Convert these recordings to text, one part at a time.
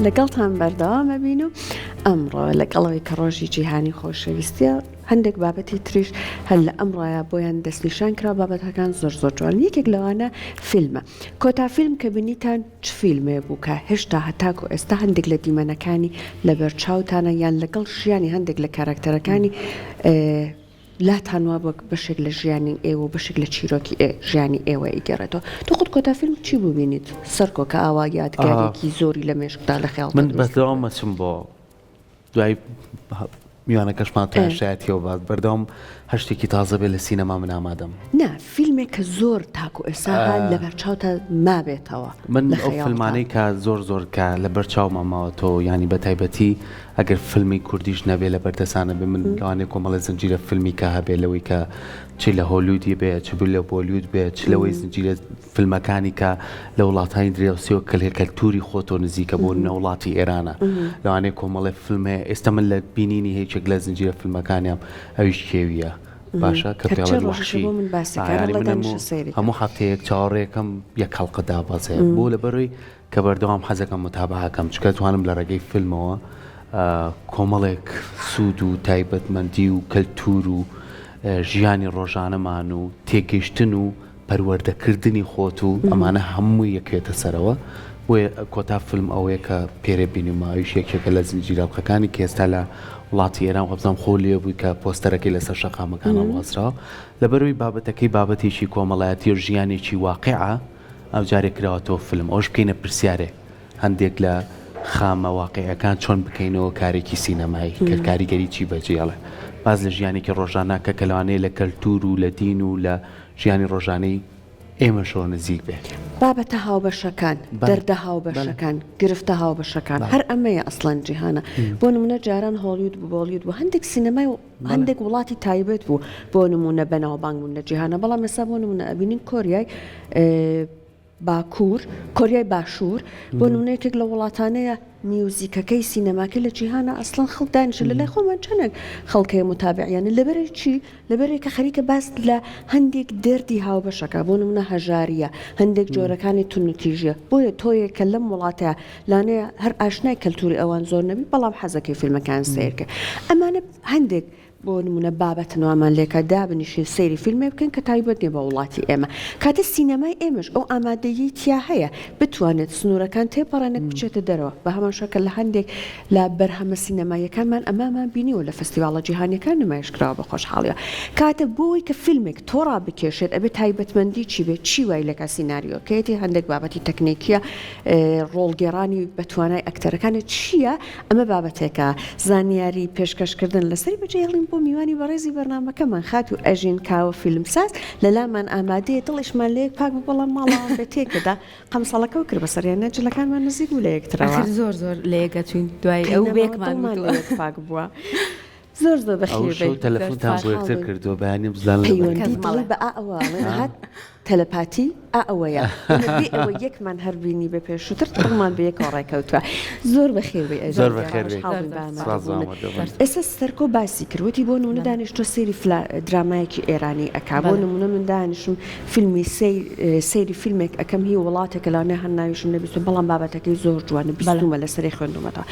لەگەڵتان بەردەوام ئەبین و ئەمڕۆ لەگەڵەوەی کە ڕۆژی جیهانی خۆشەویستیە هەندێک بابەتی تریش هەر لە ئەمڕۆیا بۆیان دەستنیشان کرا بابەتەکان زۆر زۆر جوان یەکێک لەوانە فیلمە کۆتا فیلم کە بینیتان چ فیلمێ بوو کە هێشتا هەتاکو ئێستا هەندێک لە دیمەنەکانی لەبەر چاوتانە یان لەگەڵ ژیانی هەندێک لە کاراکتەرەکانی لاتان وا وەک بەشێک لە ژیانی ئێوە و بەشێک لە چیرۆکی ژیانی ئێوە ئەیگێڕێتەوە. تۆ خۆت کۆتا فیلم چی بوو بینیت سەرکۆ کە ئاوا یادگاریەکی زۆری لە مێشکتا لە خەیاڵتا من دروست بەردەوام کردبێت؟ ئەچم بۆ دوای میوانەکەشمان ئێ. شایەتیەوە بات بەردەوام هەر شتێکی تازە بێ لە سینەما من ئامادەم. نا فیلمێک کە زۆر تاکو ئێستا ها لەبەر چاوتا مابێتەوە من لە ئەو خەیاڵتا. فیلمانەی کە زۆر زۆر کە لەبەر چاوما ماوەتەوە یانی بە تایبەتی ئەگەر فیلمی کوردیش نەبێ لەبەر دەسا نەبێ من لەوانەیە کۆمەڵێ زنجیرە فیلمی کە هەبێ لەوەی کە چ لە هۆلیودی بێ چ لە بۆلیود بێ چ لەوەی زنجیرە فیلمەکانی کە لە وڵاتانی درێوسیەوە کە لە کەلتوری خۆتۆ نزیکە بۆ نە وڵاتی ئێرانە لەوانەیە کۆمەڵێ فیلم هەیە ئێستا من لە بینینی هیچێک لە زنجیرە فیلمەکانیان ئەویش کێویە باشە کە هەرچی پێڵێن ڕۆژەکە وەحشی بۆ من باسەکە ئا، یانی ڕەڵا من دانیشە هەموو سەیری کە. هەموو هەفتەیەک چاوەڕێکەم یەک هەڵقە دابەزێ بۆ لەبەرەوەی کە بەردەوام حەزەکەم متابەعە کەم چونکە توانم لە ڕێگەی فیلمەوە کۆمەڵێک سوود و تایبەتمەندی و کەلتور و ژیانی ڕۆژانەمان و تێگەیشتن و پەروەردەکردنی خۆت و ئەمانە هەمووی یەکێتە سەرەوە بۆیە کۆتا فیلم ئەوەیە کە پێرێ بینیومە ئەویش یەکێکە لە زنجیرە ئەڵقەکانی کە ئێستا لە وڵاتی ئێران وابزانم خۆ لێ بووی کە پۆستەرەکەی لەسەر شەقامەکان هەڵواسراوە لەبەرەوەی بابەتەکەی بابەتێکی کۆمەڵایەتی و ژیانێکی واقیعە ئەو جارێک کراوەتەوە فلم ئەوش بکەینە پرسیارێ هەندێک لە خامە واقیعەکان چۆن بکەینەوە کارێکی سینەمایی کە کاریگەری چی بەجێڵێ باس لە ژیانێکی ڕۆژانە کە کە لەوانەیە لە کەلتور و لە دین و لە ژیانی ڕۆژانەی ئێمەشەوە نزیک بێ. بابەتە هاوبەشەکان، دەردە هاوبەشەکان، گرفتە هاوبەشەکان، هەر ئەمەیە ئەسڵەن جیهانە. بۆ نموونە جاران هۆڵیود بوو، بۆڵیود بوو، هەندێک سینەمای هەندێک وڵاتی تایبەت بوو بۆ نموونە بەناوبانگ بوون لە جیهانە، بەڵام ئێستا بۆ نموونە ئەبینین کۆریای باکوور، کۆریای باشوور بۆ نموونە یەکێک لە وڵاتانەیە میوزیکەکەی سینەماکەی لە جیهانە ئەسڵەن خەڵک دانیشە لە لای خۆمان چەندێک خەڵک هەیە متابعیانە لەبەرەی چی لەبەرەی کە خەریکە باس لە هەندێک دەردی هاوبەشەکە بۆ نمونە هەژاریە هەندێک جۆرەکانی توندوتیژیە بۆیە تۆیەک کە لەم وڵاتە لانەیە هەر ئاشنای کەلتوری ئەوان زۆر نەبی بەڵام حەزەکەی فیلمەکان سەیرکە ئەمانە هەندێک بۆ نموونە بابەتن وامان لێکا دابنیشین سەیری فیلمێ بکەین کە تایبەت نیە بە وڵاتی ئێمە کاتێ سینەمای ئێمەش ئەو ئامادەییەی تیا هەیە بتوانێت سنوورەکان تێپەڕێنێت بچێتە دەرەوە بە هەمان شێوە کە لە هەندێک لە بەرهەمە سینەماییەکانمان ئەمەمان بینیوە لە فستیواڵە جیهانیەکان نمایش کراوە بە خۆشحاڵیەوە کاتە بۆ ئەوەی کە فیلمێک تۆ ڕابکێشێت ئەبێ تایبەتمەندی چی بێت چی وای لێکا سیناریۆکەیەتی هەندێک بابەتی تەکنیکیە ڕۆڵگێڕانی بەتوانای ئەکتەرەکانە چییە ئەمە بابەتێکە زانیاری پێشکەشکردن لەسەری بەجێهێڵین بۆ میوانی بەڕێزی بەرنامەکەمان خاتوو ئەژین کاوە فیلمساز لەلامان ئامادەیە دڵیشمان لەیەک پاک بوو بەڵام ماڵاوان بێ تێکدا قەمسەڵەکەو کرد بەسەریان نا جلەکانمان نزیک بوو لە یەکترەوە. ئاخر زۆر زۆر لە یەک ئەچوین دوای ئەو قەینەماوە بێکمان دڵمان وتووە. لە یەک پاک بووە. زۆر زۆر ئەو بەخێر شەو بێی. تەلەفونتان بۆ یەکتر کردووە بەیانیم زلان لە پەیوەندی کەس دڵی مەڵێ. بە ئا ئەوە ئەڵێن هات تەلەپاتی ئا ئەوەیە ئێمە بێ ئەوەی یەکمان هەر بینیبێ پێشووتر دڵمان بە یەکەوە ڕێکەوتووە زۆر بەخێر بێی ئەژین زۆر گیان بەخێر بێی خۆشحاڵ بووین بە سپاس ئامادەبوونت ئامادەبوون. ئێستا سەرکۆ باسی کرد وتی بۆ نموونە دانیشتووە سەیری فلا درامایەکی ئێرانی ئەکا بۆ بەڵێ. نموونە من دانیشم فیلمی سەیر سەیری فیلمێک ئەکەم هی وڵاتێکە لەوانەیە هەر ناویشم نەبیستووە بەڵام بابەتەکەی زۆر جوانە بەڵێ. بیستوومە لەسەری خوێندوومەتەوە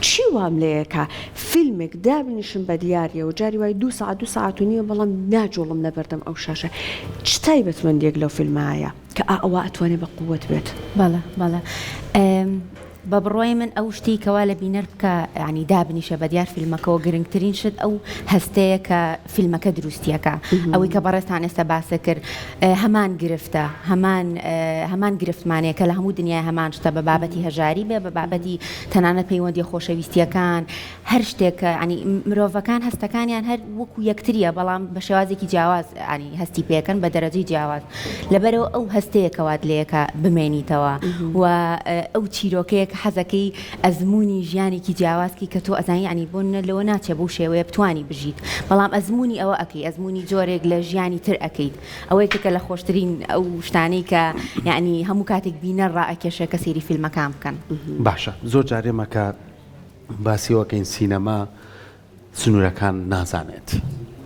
چی وام لێیەکا فیلمێک دابنیشم بە دیاریەوە جاری وای دوو سەعات دوو سەعات و نیوە بەڵام ناجوڵم لە بەردەم ئەو شاشە چ تایبەتمەندیەک لەو فیلمە هەیە کە ئا ئەوە ئەتوانێ بە قوەت بێت؟ بەڵێ بەڵێ بە بڕوای من ئەو شتەی کەوا لە بینەر بکا یانی دابنیشە بە دیار فیلمەکەوە گرنگترین شت ئەو هەستەیە کە فیلمەکە دروستیەکە ئەوەی کە بەڕێزتان ئێستا باسە کرد هەمان گرفتە هەمان هەمان گرفتمانەیە کە لە هەموو دنیای هەمان شتە بە بابەتی هەژاری بێ بە بابەتی تەنانەت پەیوەندیە خۆشەویستیەکان هەر شتێک کە ینی مرۆڤەکان هەستەکانیان هەر وەکو یەکتریە بەڵام بە شێوازێکی جیاواز ینی هەستی پێکەن بە دەرەجەی جیاواز لەبەرەوە ئەو هەستەیە کە وات لێکە بمێنیتەوە و ئەو چیرۆکەیە کە حەزەکەی ئەزمموی ژیانێکی جیاوازکی کە تۆ ئەزانی ینی بۆ نە لەوە ناچێ بەو شێوەیە بتانی بژیت بەڵام ئەزمموی ئەوە ئەەکەی ئەزمموی جۆرێک لە ژیانی تر ئەەکەیت ئەوە یەکێکە لە خۆشترین ئەو شتانەی کە یەعنی هەموو کاتێک بینەر ڕائەکێشێ کە سەیری فیلمەکان بکەن. باشە زۆر جار ئێمە کە باسی ئەوە کەین سینەما سنوورەکان نازانێت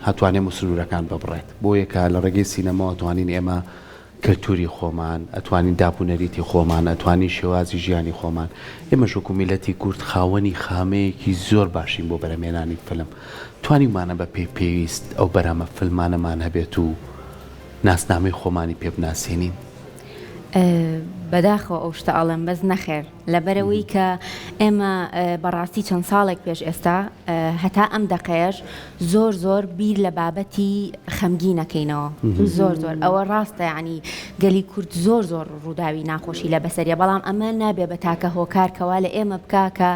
هەتوانێ و سنوورەکان ببڕێت بۆیە کە لە ڕێگەی سینەماوە توانین ئێمە. کەلتوری خۆمان، ئەتوانین داب و نەریتی خۆمان، ئەتوانین شێوازی ژیانی خۆمان، ئێمەش وەکو میللەتی کورد خاوەنی خامەیەکی زۆر باشین بۆ بەرهەمهێنانی فیلم، توانیومانە بە پێی پێویست ئەو بەرهەمە فیلمانەمان هەبێت و ناسنامەی خۆمانی پێ بناسێنین؟ بەداخەوە ئەو شتە ئەڵێم بەس نەخێر لەبەرئەوەی کە ئێمە بەڕاستی چەند ساڵێک پێش ئێستا هەتا ئەم دەقەیەش زۆر زۆر بیر لە بابەتی خەمگین ئەکەینەوە زۆر زۆر ئەوە ڕاستە یعنی گەلی کورد زۆر زۆر ڕووداوی ناخۆشی لە بەسەریە بەڵام ئەمە نابێ بە تاکە هۆکار کەوا لە ئێمە بکا کە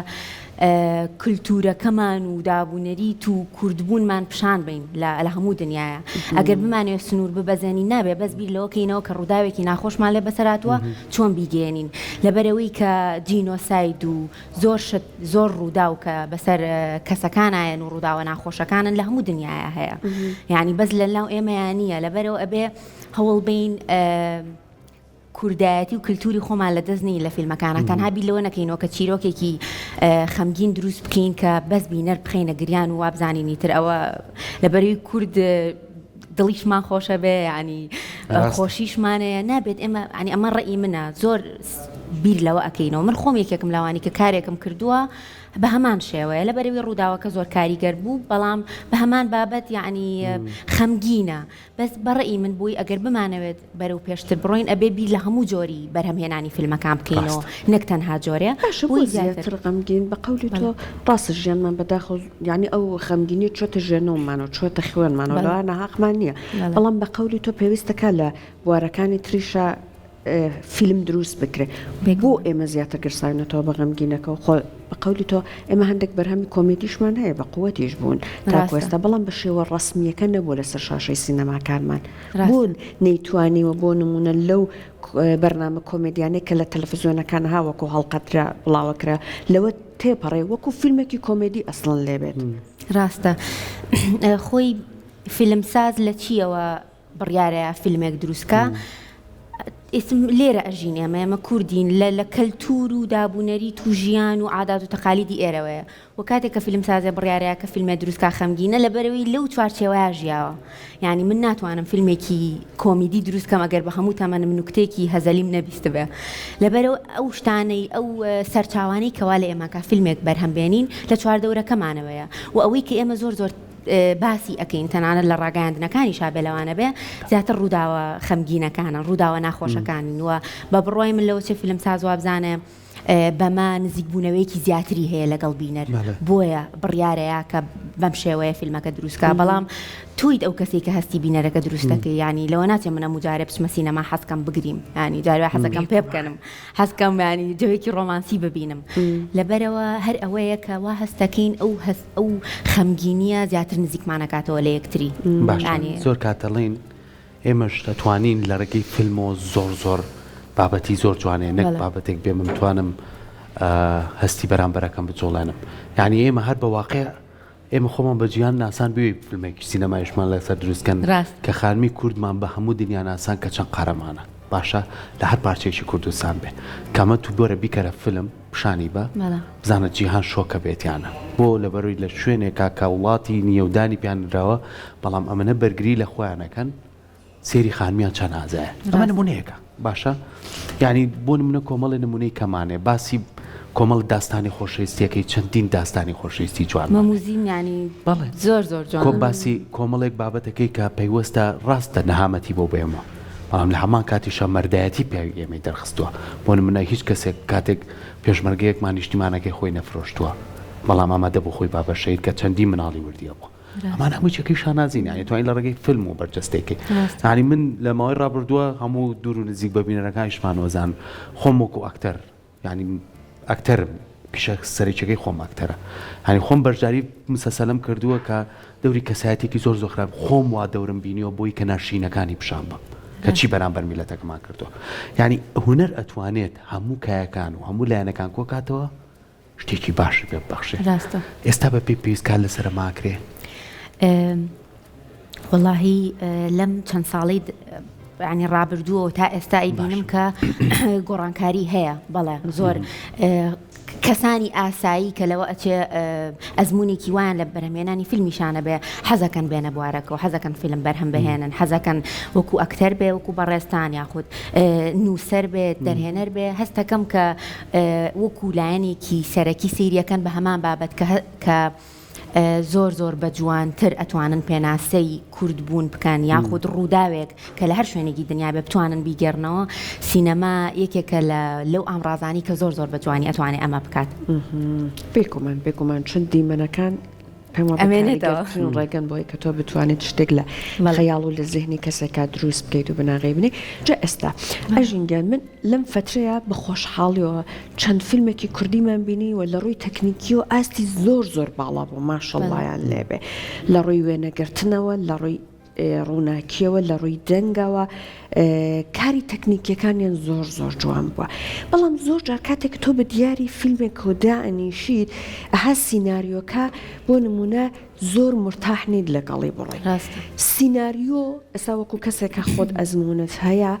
کلتورەکەمان و دابونەریت و کوردبوونمان پیشان بەین لە هەموو دنیایا ئەگەر بمانەوێت سنوور ببەزێنین نابێ بەس بیر لەوە کەینەوە کە ڕووداوێکی ناخۆشمان لێ بەسەر هاتووە چۆن بیگەیەنین لەبەرئەوەی کە جینۆساید و زۆر شت زۆر ڕووداو کە بەسەر کەسەکانایەن و ڕووداوە ناخۆشەکانن لە هەموو دنیایا هەیە یانی بەس لە ناو ئێمەیا نییە لەبەرئەوە ئەبێ هەوڵ بەین کوردایەتی و کلتوری خۆمان لە دەست نەین لە فیلمەکانا تەنها بیر لەوە نەکەینەوە کە چیرۆکێکی خەمگین دروست بکەین کە بەس بینەر بخەینە گریان و وابزانین ئیتر ئەوە لەبەروی کورد دڵیشمان خۆشە بێ ینی خۆشیشمانەیە نابێت ئێمە ینی ئەمە ڕئی منە زۆر بیر لەوە ئەکەینەوە من خۆم یەکێکم لەوانی کە کارێکم کردووە بە هەمان شێوەیە لە بەرەوی ڕووداوەکە زۆر کاریگەر بوو بەڵام بە هەمان بابەت یعنی خەمگینە بەس بە ڕەئی من بۆی ئەگەر بمانەوێت بەرەو پێشتر بڕۆین ئەبێ بیر لە هەموو جۆری بەرهەمهێنانی فیلمەکان بکەینەوە نەک تەنها جۆرێ باشە بۆ بۆی زیاتر زیاتر غەمگین بە قەولی تۆ بەڵێ. ڕاستە ژیانمان بەداخەوە یانی ئەو غەمگینیە چۆتە ژێنۆممانەوە چۆتە خوێنمانەوە بەڵێ. لەوە ناهەقمان نییە بەڵێ. بەڵام بە قەولی تۆ پێویستە کا لە بوارەکانی تریشا فیلم دروست بکرێ بۆ ئێمە زیاتر گرساوینەتەوە بە غەمگینەکەوە خۆ بە قەولی تۆ ئێمە هەندێک بەرهەمی کۆمێدیشمان هەیە بە قوتیش بوون تاکو ئێستا بەڵام بە شێوە ڕەسمییەکە نەبووە لەسەر شاشەی سینەماکانمان بۆ نەیتوانیوە بۆ نمونە لەو بەرنامە کۆمێدیانەی کە لە تەلەفزیۆنەکان ها وەکو هەڵقەترا بڵاوەکرا لەوە تێپەڕێ وەکو فیلمێکی کۆمێدی ئەسڵەن لێبێت. ڕاستە خۆی فیلمساز لە چییەوە بڕیارە فیلمێک دروست کا ئێسم لێرە ئەژین ئێمە ئێمە کوردین لە لە کەلتور و دابونەریت و ژیان و عادات و تەقالیدی ئێرەوەیە و کاتێک کە فیلم سازێ بڕیارەیە کە فیلمێ دروست کا خەمگینە لەبەرەوەی لەو چوارچێوەیە ژیاوە یعنی من ناتوانم فیلمێکی کۆمیدی دروست کەم ئەگەر بە هەموو تەمەنم نوکتێکی هەزەلیم نەبیستبێ لەبەرەوە ئەو شتانەی ئەو سەرچاوانەی کەوا لە ئێماکە فیلمێک بەرهەم بێنین لە چواردەورەکەمانەوەیە و ئەوەی کە ئێمە زۆر زۆر باسی ئەکەین تەنانەت لە ڕاگەیاندنەکانیشا بێ لەوانە بێ زیاتر ڕووداوە خەمگینەکانە ڕووداوە ناخۆشەکانن و بە بڕوای من لەوە چێ فیلمساز وابزانێ بەمە نزیکبوونەوەیەکی زیاتری هەیە لەگەڵ بینەر بۆیە بڕیارەیە کە بەم شێوەیە فیلمەکە دروستکە بەڵام تویت ئەو کەسی کە هەستی بینەرەکە دروستەکەی ینی لەوە ناچێ منە مجارێ بچمە سینەما حەزکەم بگریم ینی جارێ حەزەکەم پێ بکەنم حەزکەم ینی جەوێکی ڕۆمانسی ببینم لەبەرەوە هەر ئەوەیە کە وا هەستەکەین ئەو هەست ئەو خەمگینیە زیاتر نزیکمان ئەکاتەوە لە یەکتری. باشە زۆر کات دەڵێین ئێمەش دەتوانین لە ڕێگەی فیلمەوە زۆر زۆر بابەتی زۆر جوانێ نەک بابەتێک بێ من بتوانم هەستی بەرامبەرەکەم بجوڵێنم یعنی ئێمە هەر بە واقع ئێمە خۆمان بە جیهان ناسان بوێ فیلمێکی سینەمایشمان لەسەر دروستکەن کە خانمی کوردمان بە هەموو دنیا ناسان کە چەند قارەمانە باشە لە هەر پارچەیەکی کوردستان بێ کامە تو بۆرە بیکەرە فیلم پیشانی بە بزانە جیهان شۆکە بێت یانە بۆ لەبەروی لە شوێنێکا کە وڵاتی نیە و دانی پیان نراوە بەڵام ئەمەنە بەرگری لە خۆیان ئەکەن سێری خانمیان چەند ئازایە ئەمە نمونەیەکە باشە یعنی بۆ نمونە کۆمەڵی نمونەی کەمانێ باسی کۆمەڵ داستانی خۆشەویستیەکەی چەندین داستانی خۆشەویستی جوان مەموزین ینی بەڵێ زۆر زۆر جوان کۆ باسی کۆمەڵێک بابەتەکەی کە پەیوەستە ڕاستە نەهامەتی بۆ بێمە بەڵام لە هەمان کاتیشا مەردایەتی پیاوی ئێمەی دەرخستووە، بۆ نمونە هیچ کەسێک کاتێک پێشمەرگەیەکمان نیشتیمانەکەی خۆی نەفرۆشتووە، بەڵام ئامادە بوو خۆی با بە شەهید کە چەندین مناڵی وردی هەبووە. ئەمانە هەمووی جێگەی شانازین، یانی توانین لە ڕێگەی فیلم و بەرجەستەی کەی. یانی من لە ماوەی ڕابردووە هەموو دوور و نزیک بە بینەرەکانیشمان وەزان خۆم وەکوو ئەکتەر یانی ئەکتەرم پیشە سەرەکیەکەی خۆم ئەکتەرە هەنی خۆم بەشداری مسەسەلم کردووە کە دەوری کەسایەتێکی زۆر زۆر خراپ خۆم وا دەورم بینیوە بۆی کە ناشرینەکانی پیشان بم کە چی بەرامبەر میلەتەکەمان کردووە یعنی هونەر ئەتوانێت هەموو کایەکان و هەموو لایەنەکان کۆکاتەوە شتێکی باشی پێ ببەخشێ ڕاستە ئێستا بە پێی پێویست کار لەسەرە ماکرێ وەڵاهی لەم چەند ساڵەی ینی ڕابردووەوە تا ئێستا ئەیبینم کە گۆڕانکاری هەیە بەڵێ زۆر. کەسانی ئاسایی کە لەوە ئەچێ ئەزموونێکی وایان لە بەرهەمهێنانی فیلمیشا نەبێ حەزەکەن بێنە بوارەکە و حەزەکەن فیلم بەرهەم بهێنن حەزەکەن وەکو ئەکتەر بێ وەکو بەڕێزتان یاخود نووسەر بێت دەرهێنەر بێ هەستەکەم کە وەکو لایەنێکی سەرەکی سەیریەکەن بە هەمان بابەت کە کە زۆر زۆر بە جوانتر ئەتوانن پێناسەی کورد بوون بکەن یاخود ڕووداوێک کە لە هەر شوێنێکی دنیا بێ بتوانن بیگێڕنەوە سینەما یەکێکە لە لەو ئامڕازانی کە زۆر زۆر بە جوانی ئەتوانێ ئەمە بکات. بێگومان بێگومان چون دیمەنەکان پێم وابێ ئەمێنێتەوە. کاریگەرترین ڕێگەن بۆی کە تۆ بتوانیت شتێک لە خەیاڵ و لە زیهنی کەسێکا دروست بکەیت و بناغەی بنێی جا ئێستا ئەژین گیان من لەم فەترەیە بە خۆشحاڵیەوە چەند فیلمێکی کوردیمان بینی و لە ڕووی تەکنیکیەوە ئاستی زۆر زۆر باڵا بوو ماشەڵڵایان لێبێ لە ڕووی وێنەگرتنەوە لە ڕووی ڕووناکیەوە لە ڕووی دەنگەوە کاری تەکنیکیەکانیان زۆر زۆر جوان بووە بەڵام زۆر جار کاتێک تۆ بە دیاری فیلمێکەوە دائەنیشیت ئەها سیناریۆکە بۆ نمونە زۆر مورتاح نیت لەگەڵی بڕۆی سیناریۆ ئێستا وەکو کەسێک کە خۆت ئەزمونت هەیە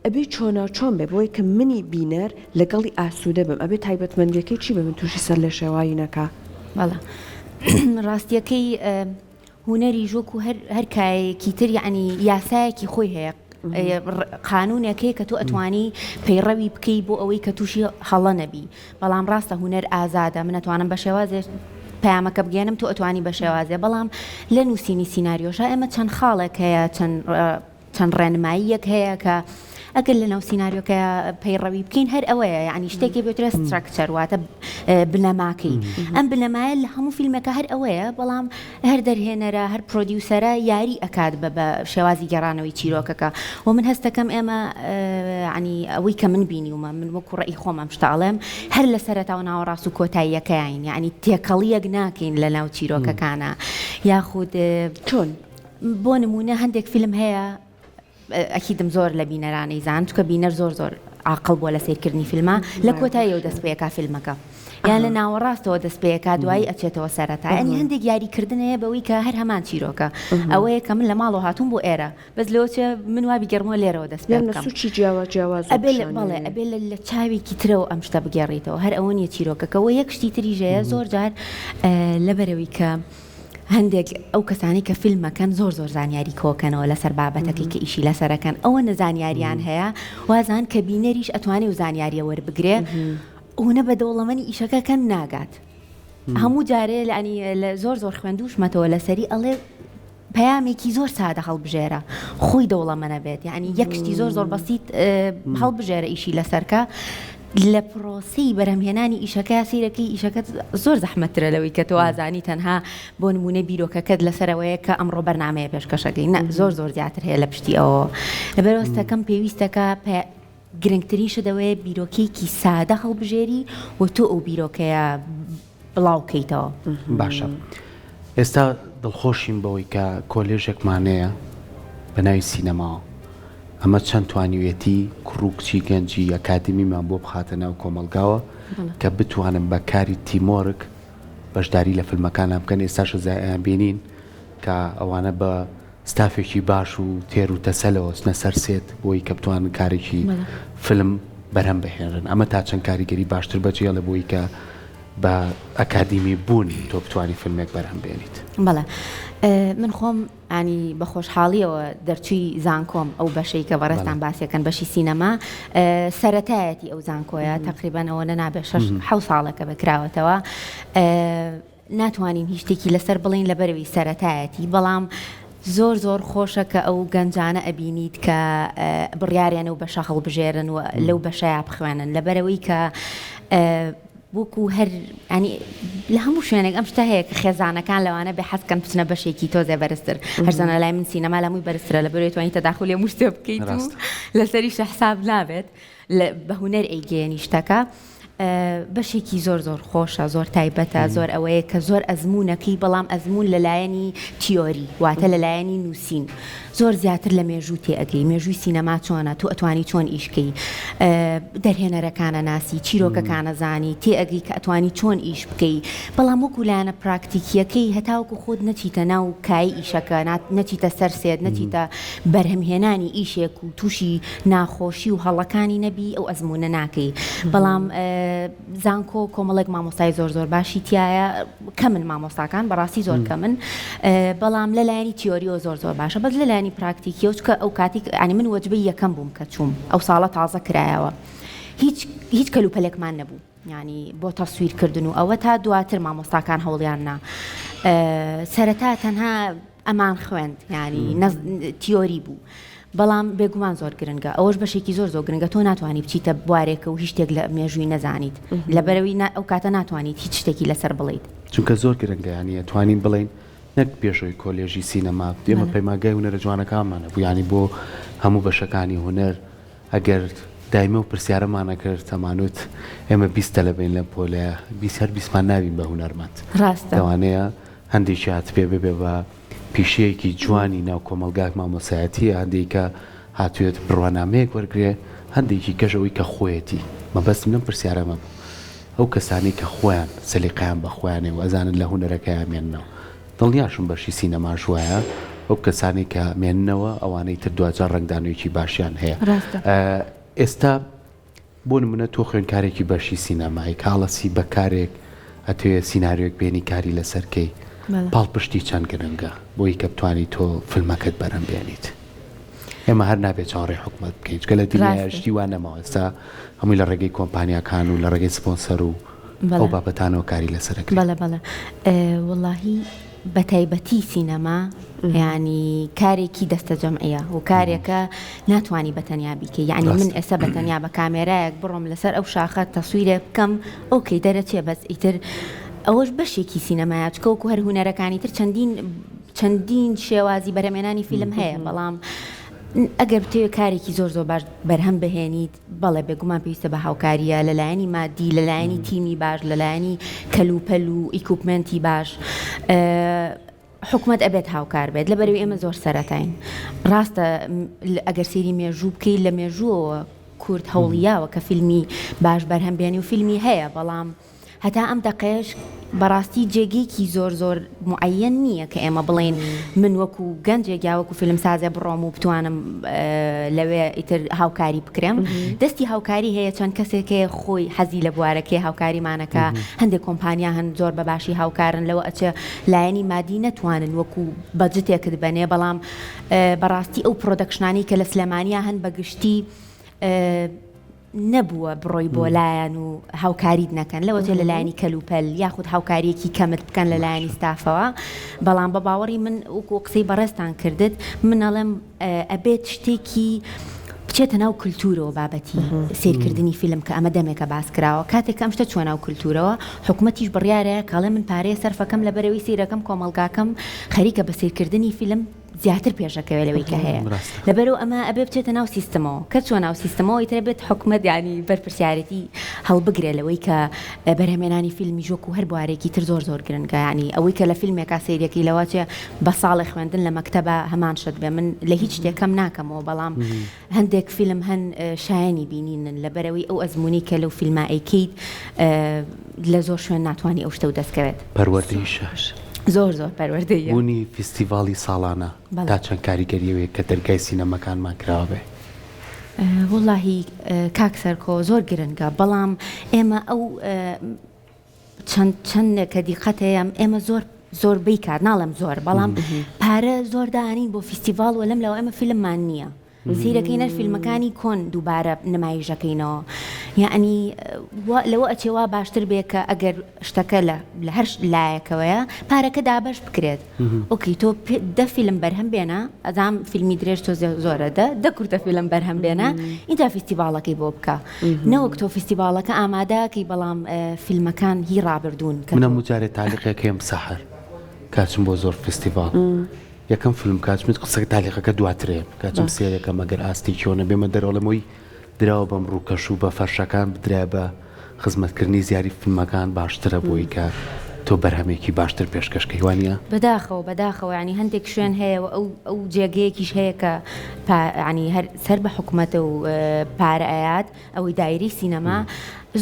ئەبێ چۆنا چۆن بێ بۆی کە منی بینەر لەگەڵی ئاسوودە بم ئەبێ تایبەتمەندیەکەی چی بە من تووشی سەر لێ شێوایی نەکا؟ بەڵێ ڕاستیەکەی هونەریش وەکو هەر هەر کایەیەکی تر یەعنی یاسایەکی خۆی هەیە قانونێک هەیە کە تۆ ئەتوانی پەیڕەوی بکەی بۆ ئەوەی کە تووشی هەڵە نەبی بەڵام ڕاستە هونەر ئازادە من ئەتوانم بە شێوازێ پەیامەکە بگەێنم تۆ ئەتوانی بە شێوازێ بەڵام لە نووسینی سیناریۆشا ئێمە چەند خاڵێک هەیە چەند چەند ڕێنماییەک هەیە کە ئەگەر لەناو سیناریۆکە پەیڕەوی بکەین هەر ئەوەیە یعنی شتێکی بێترە structure واتە بنەماکەی ئەم بنەمایە لە هەموو فیلمەکە هەر ئەوەیە بەڵام هەر دەرهێنەرە هەر پرۆدیوسەرە یاری ئەکات بە بە شێوازی گێڕانەوەی چیرۆکەکە و من هەستەکەم ئێمە ینی ئەوەی کە من بینیومە من وەکو ڕێی خۆم ئەم شتە ئەڵێم هەر لە سەرەتا و ناوەڕاست و کۆتاییەکەین یعنی تێکەڵیەک ناکەین لە ناو چیرۆکەکانە یاخود چۆن؟ بۆ نموونە هەندێک فیلم هەیە ئەکیدم زۆر لە بینەرانەی زان چکە بینەر زۆر زۆر عاقڵ بووە لە سەیرکردنی فیلمە لە کۆتاییەوە دەست پێکا فیلمەکە یان لە ناوەڕاستەوە دەست پێکا دوایی ئەچێتەوە سەرەتا ینی هەندێک یاریکردن هەیە بەوەی کە هەر هەمان چیرۆکە ئەوەیە کە من لە ماڵەوە هاتووم بۆ ئێرە بەس لەوە چێ من وا بیگەڕمەوە لێرەوە دەست پێ بکەم سوچی جیاواز جیاواز ئەبێ بەڵێ ئەبێ لە چاوێکی ترەوە ئەم شتە بگێڕیتەوە هەر ئەوە نییە چیرۆکەکە وە یەک شتی تریش هەیە زۆر جار لەبەرەوەی کە هەندێک ئەو کەسانەی کە فیلم ئەکەن زۆر زۆر زانیاری کۆکەنەوە لەسەر بابەتەکەی کە ئیشی لەسەرەکەن ئەوەنە زانیاریان هەیە وازان کە بینەریش ئەتوانێ و زانیاریە وەربگرێ ئەوەنە بە دەوڵەمەنی ئیشەکە کەن ناگات هەموو جارێ لانی لە زۆر زۆر خوێندوشمەتەوە لەسەری ئەڵێ پەیامێکی زۆر سادە هەڵبژێرە خۆی دەوڵەمەنە بێت یعنی یەک شتی زۆر زۆر بەسیت هەڵبژێرە ئیشی لەسەرکە لە پرۆسەی بەرهەمهێنانی ئیشەکە سەیرەکەی ئیشەکەت زۆر زەحمەتترە لەوەی کە تۆ ئازانی تەنها بۆ نموونە بیرۆکەکەت لەسەرەوەیە کە ئەمڕۆ بەرنامەیە پێشکەشەکەی نە زۆر زۆر زیاتر هەیە لە پشتی ئەوەوە لەبەرئەوە ستەکەم پێویستەکە گرنگترین شت ئەوەیە بیرۆکەیەکی سادە هەڵبژێری و تۆ ئەو بیرۆکەیە بڵاو کەیتەوە. باشە ئێستا دڵخۆشین بەوەی کە کۆلێژێکمان هەیە بە ناوی سینەماوە ئەمە چەند توانیویەتی کوڕ و کچی گەنجی ئەکادیمیمان بۆ بخاتە ناو کۆمەڵگاوە کە بتوانن بە کاری teamwork بەشداری لە فیلمەکانان بکەن ئێستاش ئەیانبینین کە ئەوانە بە ستافێکی باش و تێر و تەسەلەوە چنە سەر set بۆی کە بتوانن کارێکی فیلم بەرهەم بهێنن ئەمە تا چەند کاریگەری باشتر بەجێڵێ بۆی کە بە ئەکادیمی بوون تۆ بتوانی فیلمێک بەرهەم بێنیت. بەڵێ من خۆم ینی بە خۆشحاڵیەوە دەرچووی زانکۆم ئەو بەشەی کە بەڕێزتان باسیەکەن بەشی سینەما سەرەتایەتی ئەو زانکۆیە تەقریبەن ئەوە نەنابێ شەش حەو ساڵەکە بەکراوەتەوە ناتوانین هیچ شتێکی لەسەر بڵێین لەبەرئەوەی سەرەتایەتی بەڵام زۆر زۆر خۆشە کە ئەو گەنجانە ئەبینیت کە بڕیاریان ئەو بەشە هەڵبژێرن و لەو بەشەیا بخوێنن لەبەرئەوەی کە وەکو هەر ینی لە هەموو شوێنێک ئەم شتە هەیە کە خێزانەکان لەوانە بێ حەزکەن بچنە بەشێکی تۆزێ بەرزتر هەرزانە لای من سینەما لە مووی بەرزترە لە بەرەوەی توانی تەداخلی هەموو شتێ بکەیت و لەسەریش حساب نابێت بە هونەر ئەیگەیەنی شتەکە بەشێکی زۆر زۆر خۆشە زۆر تایبەتە زۆر ئەوەیە کە زۆر ئەزموونەکەی بەڵام ئەزموون لە لایەنی تیۆری واتە لە لایەنی نووسین زۆر زیاتر لە مێژوو تێ ئەگەی مێژووی سینەما چۆنە تۆ ئەتوانی چۆن ئیشکەی دەرهێنەرەکانە ناسی چیرۆکەکانە زانی تێ ئەگەی کە ئەتوانی چۆن ئیش بکەی بەڵام وەکو لایەنە پراکتیکیەکەی هەتاوەکو خۆت نەچیتە ناو کای ئیشەکە نەچیتە سەر set نەچیتە بەرهەمهێنانی ئیشێک و تووشی ناخۆشی و هەڵەکانی نەبی ئەو ئەزموونە ناکەی بەڵام. زانکۆ کۆمەڵێک مامۆستای زۆر زۆر باشی تایە کەمن مامۆستاکان بەڕاستی زۆر کەمن بەڵام لە لایەنی تیۆریەوە زۆر زۆر باشە بەس لە لایەنی پراکتیکیەوە چکە ئەو کاتیک ینی من وەجبەی یەکەم بووم کە چووم ئەو ساڵە تازە کرایەوە هیچ هیچ کەلوپەلێکمان نەبوو یانی بۆ تەسویر کردن و ئەوە تا دواتر مامۆستاکان هەوڵیان نا سەرەتا تەنها ئەمان خوێند ینی تیۆری بوو بەڵام بێگومان زۆر گرنگە ئەوەش بەشێکی زۆر زۆر گرنگە تۆ ناتوانانی بچیتە بوارێکە و هیچ شتێک لە مێژووی نەزانیت لەبەرەوەی ئەو کاتە ناتوانیت هیچ شتێکی لەسەر بڵیت چونکە زۆر گرنگە ینی توانین بڵین نەک پێشەوەی کۆلێژی سینەما ئێمە پەیماگای هونەرە جوانەکانمان هەبوو یانی بۆ هەموو بەشەکانی هونەر ئەگەر دایمە و پرسیارەمان ئەکرد ئەمانوت ئێمە 20 تەلەبەین لەم پۆلەیە 20 هەر بیستمان نابین بە هونەرمەند ڕاستە لەوانەیە هەندێکی هاتبێ ببێ بە پیشەیەکی جوانی ناو کۆمەڵگای مامۆسایەتیە هەندێکە هاتوێت بڕوانامەیەک وەرگێ هەندێکی کەش ئەوەی کە خۆیەتی مەبەستم لەم پرسیارەمە بوو ئەو کەسانەی کە خۆیان سەلیقەیان بە خۆیانێ و ئەزانن لە هونەرەکەیا مێننەوە دڵنیاشم بەشی سینەماش وایە ئەو کەسانەی کە مێننەوە ئەوانەی تر دواجار ڕەنگدانەوەیەکی باشیان هەیە ڕاستە. ئێستا بۆ نمونە تۆ خوێندکارێکی بەشی سینەمای کە هەڵەسی بە کارێک ئەتەوێ سیناریۆیەک بێنی کاری لەسەر کەی بەڵێ. پاڵپشتی چەند گرنگە بۆی کە بتوانی تۆ فیلمەکەت بەرهەم بێنیت ئێمە هەر نابێت چاوەڕێی حکومەت بکەین چونکە لە دنیایا ڕاستە. شتی وا نەماوە ئێستا هەمووی لە ڕێگەی کۆمپانیاکان و لە ڕێگەی سپۆنسەر و ئەو بەڵێ. بابەتانەوە کاری لەسەر ئەکرێ. بەڵێ بەڵێ وەڵاهی بەتایبەتی سینەما یانی کارێکی دەستەجەمعیە و کارێکە ناتوانی بەتەنیا بیکەی یانی من ڕاستە. ئێستا بەتەنیا بە کامێرایەک بڕۆم لەسەر ئەو شاخە تەسویرێک بکەم okay دەرەچێ بەس ئیتر ئەوەش بەشێکی سینەمایە چکە وەکو هەر هونەرەکانی تر چەندین چەندین شێوازی بەرهەمێنانی فیلم هەیە بەڵام ئەگەر بتەوێت کارێکی زۆر زۆر باش بەرهەم بهێنیت بەڵێ بێگومان پێویستە بە هاوکارییە لە لایەنی مادی لە لایەنی تیمی باش لە لایەنی کەلوپەل و equipment ی باش حکومەت ئەبێت هاوکار بێت لەبەرئەوەی ئێمە زۆر سەرەتاین ڕاستە ئەگەر سەیری مێژوو بکەیت لە مێژووەوە کورد هەوڵی یاوە کە فیلمی باش بەرهەم بێنی و فیلمی هەیە بەڵام هەتا ئەم دەقەیەش بەڕاستی جێگەیەکی زۆر زۆر موعەیەن نییە کە ئێمە بڵێین من وەکو گەنجێک یا وەکو فیلمسازێ بڕۆم و بتوانم لەوێ ئیتر هاوکاری بکرێم دەستی هاوکاری هەیە چەند کەسێک هەیە خۆی حەزی لە بوارەکەی هاوکاریمانەکە هەندێک کۆمپانیا هەن زۆر بە باشی هاوکارن لەوە ئەچێ لایەنی مادی نەتوانن وەکو budget ێکت بەنێ بەڵام بەڕاستی ئەو production انەی کە لە سلێمانیا هەن بەگشتی نەبووە بڕۆی بۆ لایان و هاوکاریت نەکەن لەوەتێ لە لایەنی کەلوپەل یاخود هاوکاریەکی کەمت بکەن لە لایەنی ستافەوە بەڵام بە باوەڕی من وەکو قسەی بەڕێزتان کردت من ئەڵێم ئەبێت شتێکی بچێتە ناو کللتورەوە بابەتی سیرکردنی فیلم کە ئەمە دەمێکە باس کراوە کاتێک ئەم شتە چوە ناو کللتورەوە حکومەتیش بڕیارە کاڵێ من پارەیە سەرفەکەم لە بەرەوەی سیرەکەم کۆمەڵگاکەم خەریکە بە سیرکردنی فیلم زیاتر پێشەکەوێ لەوەی کە هەیە لەبەرو ئەمە ئەبێ بچێتە ناو سیستمەوە کە چوە ناو سیستمەوە ئیتر ئەبێت حکومەت یانی بەرپرسیارێتی هەڵبگرێ لەوەی کە بەرهەمێنانی فیلمیش وەکو هەر بوارێکی تر زۆر زۆر گرنگە یانی ئەوەی کە لە فیلمێکا سەیرەکەی لەوەچێ بە ساڵێ خوێندن لە مەکتەبە هەمان شت بێ من لە هیچ شتێک کەم ناکەمەوە بەڵام هەندێک فیلم هەن شایەنی بینینن لەبەرئەوەی ئەو ئەزموونەی کە لەو فیلمە ئەیکەیت لە زۆر شوێن ناتوانی ئەو شتەو دەست کەوێت. پەروەردەییشە. زۆر زۆر پەروەردەییە. بوونی فیستیڤاڵی ساڵانە تا چەند کاریگەری ئەوەیە کە دەرگای سینەماکانمان کراوە بێ؟ وەڵاهی کاک سەرکۆ زۆر گرنگە بەڵام ئێمە ئەو چەند چەندێک کە دیقەت هەیە ئێمە زۆر زۆربەی کات ناڵێم زۆر بەڵام پارە زۆر دانین بۆ فیستیڤاڵ و لەم لەوە ئێمە فیلممان نییە سیرەکەی نەر فیلمەکانی کۆن دووبارە نمایشەکەینەوە یعنی لەوە ئەچێ وا باشتر بێ کە ئەگەر شتەکە لە لە هەر لایەکەوەیە پارەکە دابەش بکرێت okay تۆ دە فیلم بەرهەم بێنە ئەزام فیلمی درێژ تۆ زۆرە دە دە کورتە فیلم بەرهەم بێنە ئینجا فیستیڤاڵەکەی بۆ بکە نەوەک تۆ فیستیڤاڵەکە ئامادەکەی بەڵام فیلمەکان هی ڕابردوون کە من هەموو جارێ تالیقێک هەیەم سەحەر کاچم بۆ زۆر فیستیڤاڵ یەکەم فیلم کاچم قسەکە تالیقەکە دواترێ کاچم سێرەکەم ئەگەر ئاستێکی ئەوە نەبێمە دەرەوە ئەڵێم وەی دراوە بەم ڕووکەش و بە فەرشەکان بدرایە بە خزمەتکردنی زیاری فیلمەکان باشترە بۆی کە تۆ بەرهەمێکی باشتر پێشکەش کەی وانیە؟ بەداخەوە بەداخەوە یانی هەندێک شوێن هەیە و ئەو ئەو جێگەیەکیش هەیە کە پا یانی هەر سەر بە حکومەتە و پارە ئەیات ئەوەی دایرەی سینەما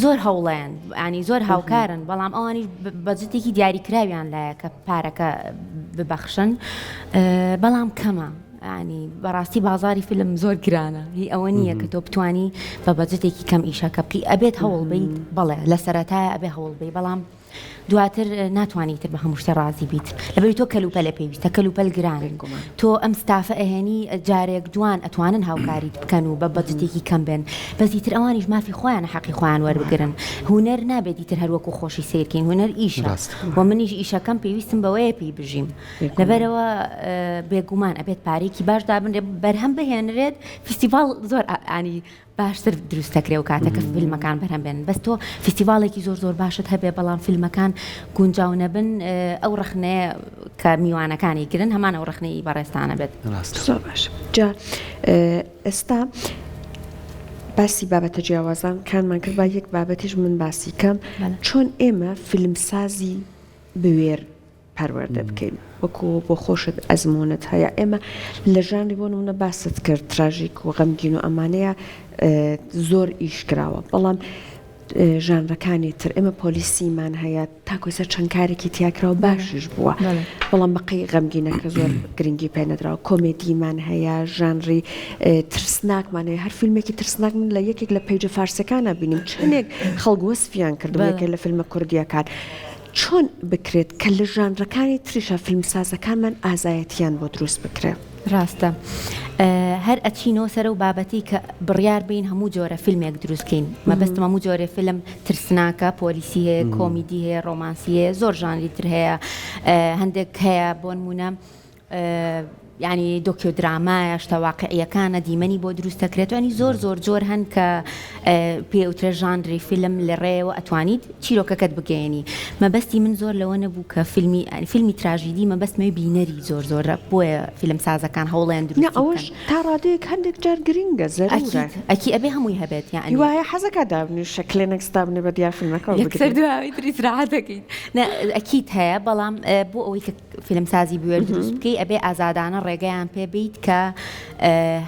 زۆر هەوڵەیەن ینی زۆر هاوکارن بەڵام ئەوانیش بەجتێکی دیاریکراویان لایە کە پارەکە ببەخشن بەڵام کەمە. ینی بەڕاستی بازاری فیلم زۆر گرانە هی ئەوە نییە کە تۆ بتانی بە بەجتێکی کەم ئیشەکە بکەی ئەبێت هەوڵ بیت بەڵێ لە سەرەتای ئەبێ هەوڵ بی بەڵام دواتر ناتوانی تر بە هەموو شتێ ڕازی بیت لەبەری تۆ کەلوپەلە پێویستە کەلوپەل گرانن تۆ ئەم ستافە ئەهێنی جارێک دوان ئەتوانن هاوکاریت بکەن و بە بەجتێکی کەم بێن بەس ئیتر ئەوانیش مافی خۆیانە حەقی خۆیان وەربگرن هونەر نابێت ئیتر هەر وەکو خۆشی سەیرکەین هونەر ئیشە و منیش ئیشەکەم پێویستم بەوەیە پێی بژیم لەبەرەوە بێگومان ئەبێت پارێکی باش دابنرێت بەرهەم بهێنرێت فیستیڤاڵ زۆر ئانی باشتر دروست دەکرێ و کاتە کە فیلمەکان بەرهەم بێن بەس تۆ فیستیڤاڵێکی زۆر زۆر باشت هەبێ بەڵام فیلمەکان گونجاو نەبن ئەو ڕەخنەیە کە میوانەکانی گرن هەمان ئەو ڕەخنەی بەڕێزتانە بێت. ڕاستە. زۆر باش جا ئێستا باسی بابەتە جیاوازان کانمان کرد با یەک بابەتیش من باسی کەم چۆن ئێمە فیلمسازی بوێر پەروەردە بکەین وەکو بۆ خۆشت ئەزموونت هەیە ئێمە لە ژانری بۆ نمونە باست کرد تراژیک و غەمگین و ئەمانەیە زۆر ئیش کراوە بەڵام ژانرەکانی تر ئێمە پۆلیسیمان هەیە تاکو ئێستا چەند کارێکی تیاکراوە باشیش بووە بەڵام بەقەی غەمگینەکە زۆر گرنگی پێ نەدراوە کۆمێدیمان هەیە ژانری ترسناکمان هەیە هەر فیلمێکی ترسناک من لە یەکێک لە page ە فارسەکانە بینیم چەندێک خەڵک وەسفیان کردبوو یەکێک لە فیلمە کوردیەکان چۆن بکرێت کە لە ژانرەکانی تریشا فیلمسازەکانمان ئازایەتیان بۆ دروست بکرێ؟ ڕاستە هەر ئەچینەوە سەر ئەو بابەتەی کە بڕیار بەین هەموو جۆرە فیلمێک دروست کەین مەبەستم هەموو جۆرێ فیلم ترسناکە پۆلیسی هەیە کۆمیدی هەیە ڕۆمانسی هەیە زۆر ژانری تر هەیە هەندێک هەیە بۆنمونە یانی دۆکیۆ درامایە شتە واقعیەکانە دیمەنی بۆ دروست دەکرێت ینی زۆر زۆر جۆر هەن کە پێوترە ژانری فیلم لە ڕێەوە ئەتوانیت چیرۆکەکەت بگەیەنی مەبەستی من زۆر لەوە نەبوو کە فیلمی فیلمی تراژیدی مەبەستمەوەی بینەری زۆر زۆرە بۆیە فیلم سازەکان هەوڵیان دروست نا ئەوەش تا ڕادەیەک هەندێک جار گرنگە زەرورە ئەکی ئەبێ هەمووی هەبێت یانی وایە حەزەکە دابنیشە کلێنکس دابنێ بە دیار فیلمەکەەوە یەکسەر دوای تری ئیسراحەت دەکەیت نا ئەکید هەیە بەڵام بۆ ئەوەی کە فیلمسازی بوێر دروست بکەی ئەبێ ئازادانە ڕێگەیان پێ بیت کە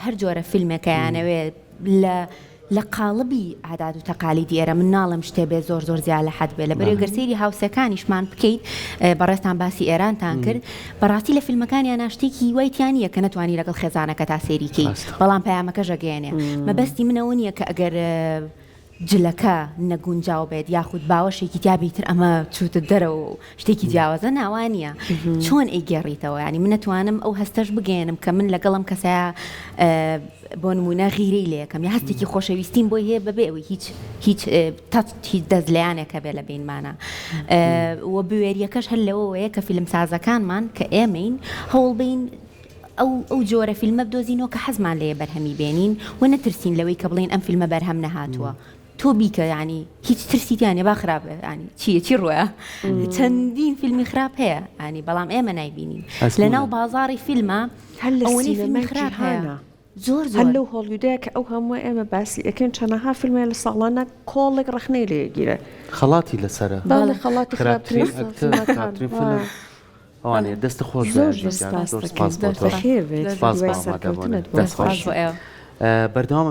هەر جۆرە فیلمێکەیانەوێ لە لە قاڵبی عادات و تەقالیدی ئێرە من ناڵێم شتێ بێ زۆر زۆر زیا لە حەد بێ لە بەرێ گەر سەیری هاوسێکانیشمان بکەیت بەڕێزتان باسی ئێرانتان کرد بەڕاستی لە فیلمەکانیان شتێکی وای تیا نییە کە نەتوانی لەگەڵ خێزانەکە تا سەیری کەی بەڵام پەیامەکەش ئەگەیەنێ مەبەستی منەوە نییە کە ئەگەر جلەکە نەگونجاو بێت یاخود باوەشێکی تیا بێ ئیتر ئەمە چووتە دەرەوە و شتێکی جیاوازە نا وا نییە چۆن ئەیگێڕیتەوە یانی من ئەتوانم ئەو هەستەش بگەیەنم کە من لەگەڵ ئەم کەسەیا بۆ نموونە غیرەی لێ یەکەم یا هەستێکی خۆشەویستیم بۆی هەیە بەبێ ئەوەی هیچ هیچ تەچ هیچ دەستلێیانێک هەبێ لە بینمانە و بوێریەکەش هەر لەوەوەیە کە فیلمسازەکانمان کە ئێمەین هەوڵ بین ئەو ئەو جۆرە فیلمە بدۆزینەوە کە حەزمان لێیە بەرهەمی بێنین و نەترسین لەوەی کە بڵێین ئەم فیلمە بەرهەم نەهاتووە تۆ بیکە یانی هیچ ترسی تیا نیە با خراپ بێ یانی چییە چی ڕۆیە چەندین فیلمی خراپ هەیە ینی بەڵام ئێمە نایبینین لەناو بازاڕی فیلمە هەر لە ئەوەنەی فیلمی سینەمای خراپ هەیە جیهانا زۆر هەر زۆر لەو هۆڵیودەیە کە ئەو هەمووە ئێمە باسی ئەکەین چەنەها فیلم هەیە لە ساڵانە کۆڵێک ڕەخنەی لێ ئەگیرێ. خەڵاتی لەسەرە. بەڵێ خەڵاتی خراپترین خراپترین ئەکتەر فیلمەکان خراپترین فیلم وایە. ئەوانەیە دەستت خۆش زۆر بێت زۆر گیان سپاست زۆر دەکەین سپاس بۆ تۆ بەخێر بێیت سپاس هیوای بۆ ئامادەبوونت سەرکەوتنت بۆ دەست خۆش سپاس بۆ ئێوە. بەردەوام.